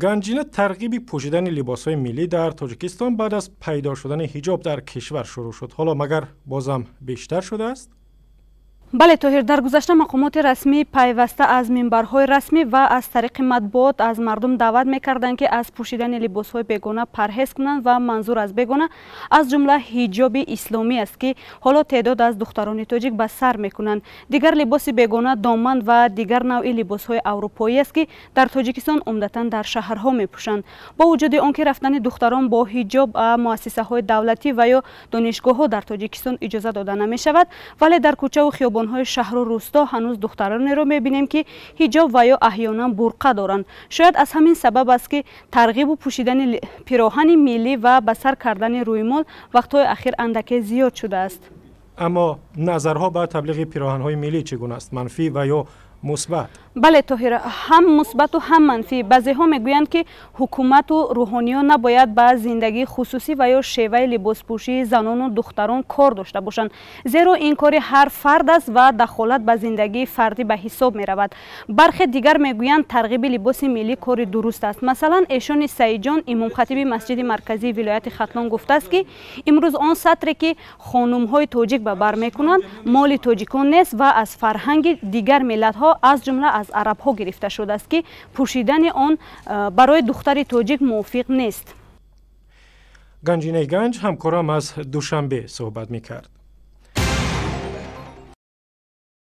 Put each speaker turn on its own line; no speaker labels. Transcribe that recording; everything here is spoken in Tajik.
Ганҷина, тарғиби пӯшидани либосҳои миллӣ дар Тоҷикистон баъд аз пайдо шудани ҳиҷоб дар кишвар шурӯъ шуд. Ҳоло магар бозам бештар шудааст?
Бале, Тоҳир, дар гузашта мақомоти расмӣ пайваста аз минбарҳои расмӣ ва аз тариқи матбуот аз мардум даъват мекарданд, ки аз пӯшидани либосҳои бегона парҳез кунанд ва манзур аз бегона аз ҷумла ҳиҷоби исломӣ аст, ки ҳоло теъдод аз духтарони тоҷик ба сар мекунанд. Дигар либоси бегона доман ва дигар навъи либосҳои аврупоӣ аст, ки дар Тоҷикистон умдатан дар шаҳрҳо мепӯшанд. Бо вуҷуди он ки рафтани духтарон бо ҳиҷоб ба муассисаҳои давлатӣ ва ё донишгоҳҳо дар Тоҷикистон иҷоза дода намешавад, вале дар кӯчаву хиёбонҳои шаҳру рӯсто ҳанӯз духтаронеро мебинем, ки ҳиҷоб ва ё аҳёнан бурқа доранд. Шояд аз ҳамин сабаб аст, ки тарғибу пӯшидани пироҳани миллӣ ва ба сар кардани рӯймол вақтҳои ахир андаке зиёд шудааст.
Аммо назарҳо ба таблиғи пироҳанҳои миллӣ чӣ гуна аст? Манфӣ ва ё мусбат?
Бале, Тоҳир, ҳам мусбату ҳам манфӣ. Баъзеҳо мегӯянд, ки ҳукумату рӯҳониён набояд ба зиндагии хусусӣ ва ё шеваи либоспӯшии занону духтарон кор дошта бошанд, зеро ин кори ҳар фард аст ва дахолат ба зиндагии фардӣ ба ҳисоб меравад. Бархе дигар мегӯянд, тарғиби либоси миллӣ кори дуруст аст. Масалан, эшони Саидҷон, имомхатиби масҷиди марказии вилояти Хатлон, гуфтааст, ки имрӯз он сатре, ки хонумҳои тоҷик ба бар мекунанд, моли тоҷикон нест ва аз фарҳанги дигар миллатҳо, аз ҷумла аз арабҳо гирифта шудааст, ки пӯшидани он барои духтари тоҷик мувофиқ нест.
Ганҷинаи Ганҷ, ҳамкорам аз Душанбе, суҳбат мекард.